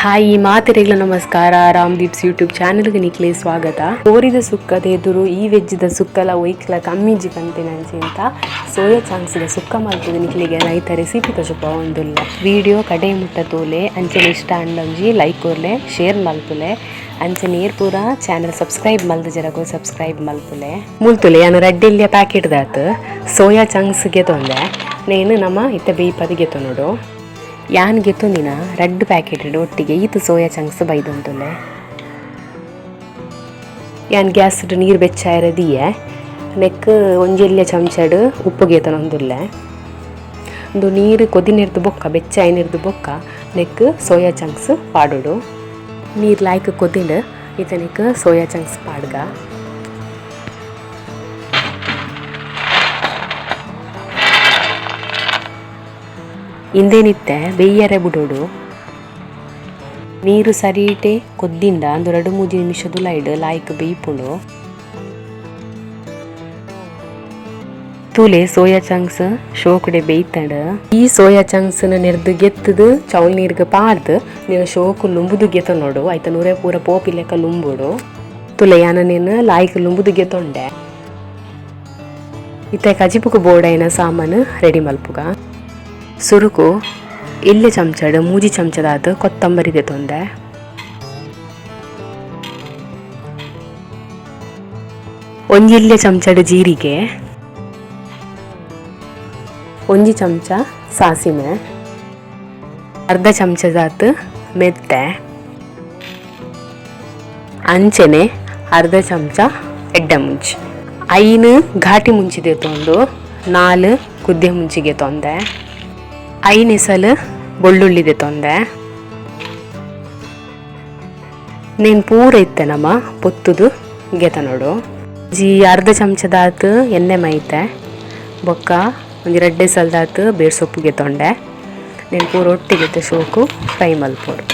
Hi ಮಾತೆರೆಗ್ಲ ನಮಸ್ಕಾರ. ರಾಮದೀಪ್ಸ್ YouTube ಚಾನಲ್ಗೆ ನಿಕ್ಲೆ ಸ್ವಾಗತ. ಕೋರಿದ ಸುಕ್ಕದ ಎದುರು ಈ ವೆಜ್ದ ಸುಕ್ಕಲ ಒಯ್ಕ್ಲ ಕಮ್ಮಿಜಿ ಪನ್ಪಿನಂಚಿಂತ ಸೋಯಾ ಚಾಂಕ್ಸ್ದ ಸುಕ್ಕ ಮಲ್ತುದು ನಿಕ್ಲೆಗೆ ರೈತ ರೆಸಿಪಿ ತೋಜಪ ಒಂದುಲ್ಲ. ವಿಡಿಯೋ ಕಡೆ ಮುಟ್ಟ ತೂಲೆ, ಅಂಚನೆ ಇಷ್ಟ ಅಂಡೊಂಜಿ ಲೈಕ್ ಕೊರ್ಲೆ, ಶೇರ್ ಮಲ್ಪುಲೆ. ಅಂಚನೆ ಏರ್ ಪೂರ ಚಾನಲ್ ಸಬ್ಸ್ಕ್ರೈಬ್ ಮಲ್ದ ಜರಗು ಸಬ್ಸ್ಕ್ರೈಬ್ ಮಲ್ಪುಲೆ. ಮುಲ್ತುಲೆ ಯಾನ್ ರಡ್ಡ್ ಎಲ್ಯ ಪ್ಯಾಕೆಟ್ ದಾತ್ ಸೋಯಾ ಚಂಕ್ಸ್ ಗೆತೊಂದೆ. ನೇನು ನಮ ಇತ್ತೆ ಬೇಯ್ಪದ್ ಗೆತೊನೊಡು. ಯಾನ್ ಗೆತೊಂದಿನ ರಡ್ಡ್ ಪ್ಯಾಕೆಟ್ ಒಟ್ಟಿಗೆ ಈತ್ ಸೋಯಾ ಚಂಕ್ಸ್ ಬೈದೊಂದುಲ್ಲೆ. ಯಾನ್ ಗ್ಯಾಸ್ ನೀರು ಬೆಚ್ಚಾಯರ ದೀಯೆ. ನೆಕ್ ಒಂಜಿ ಎಲ್ಯ ಚಮಚಡ್ ಉಪ್ಪು ಗೆತೊನೊಂದುಲ್ಲೆ. ಉಂದು ನೀರು ಕೊದಿನೆರ್ದು ಬೊಕ್ಕ, ಬೆಚ್ಚಾಯಿನೆರ್ದು ಬೊಕ್ಕ ನೆಕ್ ಸೋಯಾ ಚಂಕ್ಸ್ ಪಾಡೊಡು. ನೀರು ಲಾಯ್ಕ್ ಕೊದಿಂಡ್. ಇತ್ತೆ ನೆಕ್ ಸೋಯಾ ಚಂಕ್ಸ್ ಪಾಡ್ಗ. ಇಂದೇನಿತ್ತೆ ಬೆಯ್ಯರೆ ಬುಡೊಡು. ನೀರು ಸರಿಟೆ ಕೊದ್ದಿಂಡ ಅಂದು ರಡ್ಡ್ ಮೂಜಿ ನಿಮಿಷದುಲೈಡ್ ಲಾಯ್ಕ್ ಬೇಯ್ಪುಂಡು. ತೂಲೆ, ಸೋಯಾ ಚಂಕ್ಸ್ ಶೋಕುಡೆ ಬೇಯ್ತಂಡ್. ಈ ಸೋಯಾ ಚಂಕ್ಸ್ ನೆರ್ದ್ ಗೆತ್ತದು ಚೌಲ್ ನೀರ್ಗ್ ಪಾಡ್ದ್ ನೀನು ಶೋಕು ಲುಂಬುದು ಗೆತೊನೊಡು. ಐತ ನೂರೆ ಪೂರ ಪೋಪಿ ಲೆಕ್ಕ ಲುಂಬುಡು. ತೂಲೆ, ಯಾನ್ ನೆನ್ ಲಾಯ್ಕ್ ಲುಂಬುದು ಗೆತೊಂಡೆ. ಇತ್ತೆ ಕಜಿಪುಗು ಬೋಡಾಯಿನ ಸಾಮಾನು ರೆಡಿ ಮಲ್ಪುಗ. ಸುರುಕು ಎಲ್ಯ ಚಮಚಡ್ ಮೂಜಿ ಚಮಚದಾತ್ ಕೊತ್ತಂಬರಿ ದೆತೊಂದೆ. ಒಂಜಿ ಎಲ್ಯ ಚಮಚಡ್ ಜೀರಿಗೆ, ಒಂಜಿ ಚಮಚ ಸಾಸಿಮೆ, ಅರ್ಧ ಚಮಚದಾತ್ ಮೆತ್ತೆ, ಅಂಚನೆ ಅರ್ಧ ಚಮಚ ಎಡ್ಡೆ ಮುಂಚಿ, 5 ಘಾಟಿ ಮುಂಚಿ ದೆತೊಂದು 4 ಕುದ್ದೆ ಮುಂಚಿಗೆ ತೊಂದೆ, 5 ಎಸಲು ಬೆಳ್ಳುಳ್ಳಿ ದೆತೊಂದೆ. ನೇನ್ ಪೂರ ಇತ್ತೆ ನಮ ಪೊತ್ತುದು ಗೆತನೊಡು. ಜಿ ಅರ್ಧ ಚಮಚದಾತ್ ಎಣ್ಣೆ ಮೈತೆ. ಬೊಕ್ಕ ಒಂಜಿ ರಡ್ಡೆ ಸಲ್ದಾತ್ ಬೇರ್ ಸೊಪ್ಪು ಗೆತೊಂಡೆ. ನೇನ್ ಪೂರ ಒಟ್ಟಿಗೆ ಶೋಕು ಫ್ರೈ ಮಲ್ಪೊಡು.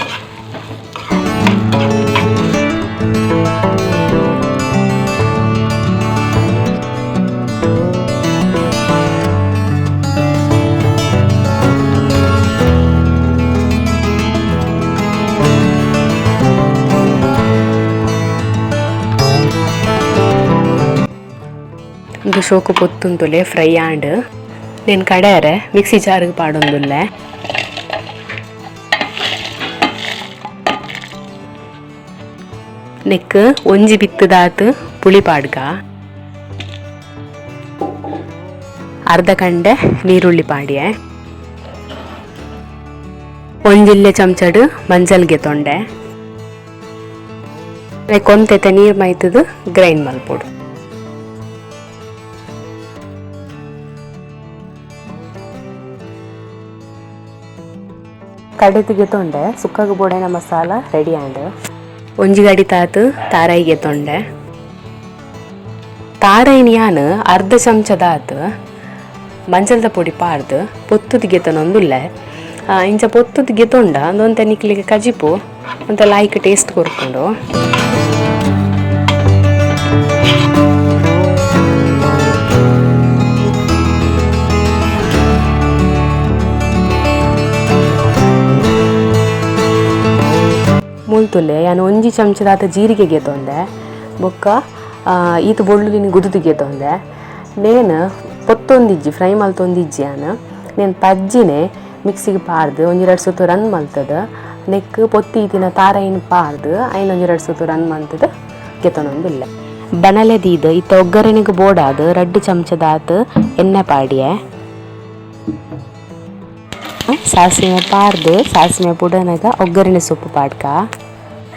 ಇಂದು ಶೋಕು ಪೊತ್ತುಂತುಲೆ ಫ್ರೈ ಆಂಡ್. ನೆನ್ ಕಡೆಯರೆ ಮಿಕ್ಸಿ ಜಾರಿಗೆ ಪಾಡೊಂದುಲ್ಲೆ. ನೆಕ್ ಒಂಜಿ ಬಿತ್ತದಾತ್ ಪುಳಿ ಪಾಡ್ಗ, ಅರ್ಧ ಕಂಡೆ ನೀರುಳ್ಳಿ ಪಾಡಿಯೆ, ಒಂಜಿಲ್ಲೆ ಚಮಚಡ್ ಮಂಜಲ್ಗೆ ತೊಂಡೆ. ಕೊಂತೆತೆ ನೀರ್ ಮೈತದು ಗ್ರೈಂಡ್ ಮಲ್ಪೊಡು. ಕಡೆತಿಗೆ ತೊಂಡೆ. ಸುಕ್ಕಗ್ ಬೋಡಾಯಿನ ಮಸಾಲ ರೆಡಿ ಆಂಡ್. ಒಂಜಿ ಗಡಿ ತಾತ್ ತಾರಾಯಿಗೆ ತೊಂಡೆ. ತಾರಾಯಿನ ಯಾನ್ ಅರ್ಧ ಚಮಚದಾತ್ ಮಂಜಲ್ದ ಪೊಡಿ ಪಾಡ್ದು ಪೊತ್ತುದು ಗೆತೊನೊಂದುಲ್ಲೆ. ಇಂಚ ಪೊತ್ತುದು ಗೆತೊಂಡ ಅಂದೊಂತೆ ನಿಕ್ಲಿಗೆ ಕಜಿಪು ಒಂತೆ ಲಾಯ್ಕ್ ಟೇಸ್ಟ್ ಕೊರ್ಪುಂಡು. ಮುಲ್ತುಲ್ಲೆ, ಯಾನ್ ಒಂಜಿ ಚಮಚದಾತ ಜೀರಿಗೆ ಗೆತೊಂದೆ. ಬೊಕ್ಕ ಈತ್ ಬೊಳ್ಳುಲಿನ ಗುದುದು ಗೆತೊಂದೆ. ನೇನ್ ಪೊತ್ತೊಂದಿಜ್ಜಿ, ಫ್ರೈ ಮಲ್ತೊಂದಿಜ್ಜಿ ಯಾನ್. ನೇನ್ ಪಜ್ಜಿನೆ ಮಿಕ್ಸಿಗೆ ಪಾಡ್ದು ಒಂಜಿ ರಡ್ಡ್ ಸುತ್ತು ರನ್ ಮಲ್ತದ, ನೆಕ್ ಪೊತ್ತಿ ಇತ್ತಿನ ತಾರೈನ್ ಪಾಡ್ದು ಐನ್ ಒಂಜಿ ರಡ್ಡ್ ಸುತ್ತು ರನ್ ಮಲ್ತದ ಗೆತೊನೊಂದುಲ್ಲೆ. ಬಣಲೆ ದೀದ್ ಇತ್ತ ಒಗ್ಗರಣೆಗೆ ಬೋಡಾದ್ ರಡ್ಡ್ ಚಮಚದಾತ್ ಎಣ್ಣೆ ಪಾಡಿಯೆ. ಸಾಸಿವೆ ಪಾಡ್ದು ಸಾಸಿವೆ ಪುಡನಗ ಒಗ್ಗರಣೆ ಸೊಪ್ಪು ಪಾಡ್ಕ.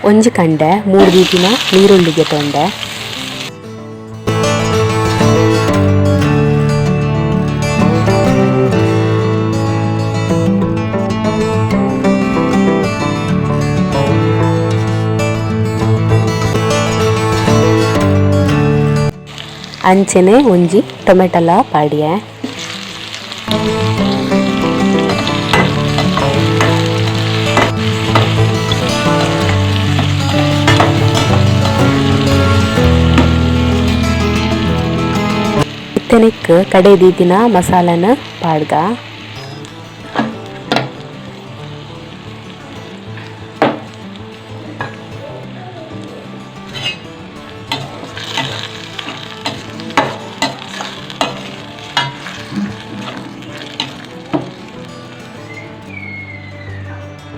ಒಂಜಿ ಕಂಡೆ ಮೂರು ದೀಪಿನ ನೀರುಳ್ಳಿಗೆ ತೊಂಡೆ. ಅಂಚನೆ ಒಂಜಿ ಟೊಮೆಟೊಲ ಪಾಡಿಯೆ. ಇತ್ತೆನೆಕ್ ಕಡೆ ದೀತಿನ ಮಸಾಲನ ಪಾಡ್ಗ.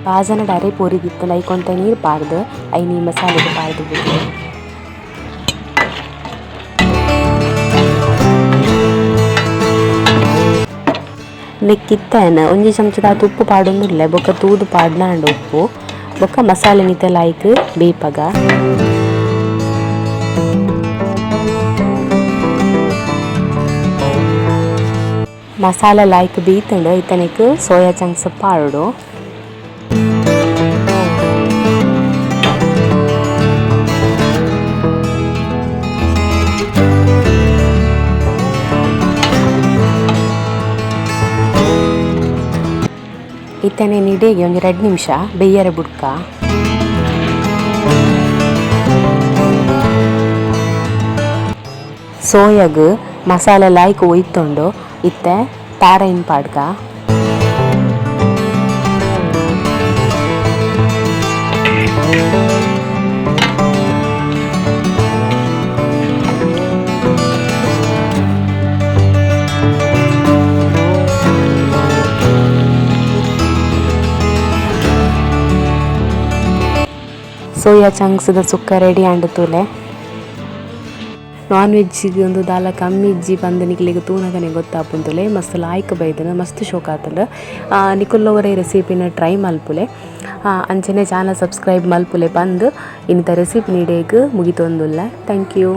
ಬಾಜನಡ್ ಅರೆ ಪೊರಿದಿತ್ತುಂಡ ಐಕೊಂತೆ ನೀರು ಪಾಡ್ದು ಐನಿ ಮಸಾಲೆಗ್ ಪಾಡ್ದು ಬುಡ್ಲೆ. ನೆಕ್ಕಿತ್ತೇನ ಒಂಜಿ ಚಮಚದಾತ್ ಉಪ್ಪು ಪಾಡೊಂದುಲ್ಲೆ ಬೊಕ್ಕ ತೂದು ಪಾಡ್ನಾಂಡ ಉಪ್ಪು ಬೊಕ್ಕ ಮಸಾಲೆ ನಿತೆಲ ಐಕ್ ಬೇಪಗ. ಮಸಾಲೆ ಲಾಯ್ಕ್ ಬೀತುಂಡು ಇತ್ತನೆಕ್ ಸೋಯಾ ಚಂಕ್ಸ್ ಪಾಡೊಡು. ಇತ್ತನೆ ನಿಡೆಗೆ ಒಂಜಿ 2 ನಿಮಿಷ ಬೆಯ್ಯರೆ ಬುಡ್ಕ. ಸೋಯಾಗ್ ಮಸಾಲೆ ಲಾಯ್ಕ್ ಒಯ್ತುಂಡು ಇತ್ತೆ ತಾರೈನ್ ಪಾಡ್ಕ. ಸೋಯಾ ಚಂಕ್ಸ್ದ ಸುಕ್ಕ ರೆಡಿ ಆಂಡ್ ತೂಲೆ. ನಾನ್ ವೆಜ್ ಒಂದು ದಾಲ ಕಮ್ಮಿ ಇಜ್ಜಿ ಪಂದ್ ನಿಕ್ಲೆಗ್ ತೂನಗನೆ ಗೊತ್ತಾಪುಂತುಲೆ ಮಸ್ತ್ ಲಾಯ್ಕ್ ಬೈದನ ಮಸ್ತ್ ಶೋಕ್ ಆತುಂಡು. ನಿಕುಲ್ಲವರ ರೆಸಿಪಿನ ಟ್ರೈ ಮಲ್ಪುಲೆ. ಅಂಚನೆ ಚಾನಲ್ ಸಬ್ಸ್ಕ್ರೈಬ್ ಮಲ್ಪುಲೆ ಪಂದ್ ಇನ್ನಿತ ರೆಸಿಪಿ ನೀಡೇಗ್ ಮುಗಿತೊಂದುಲ್ಲೆ. Thank you.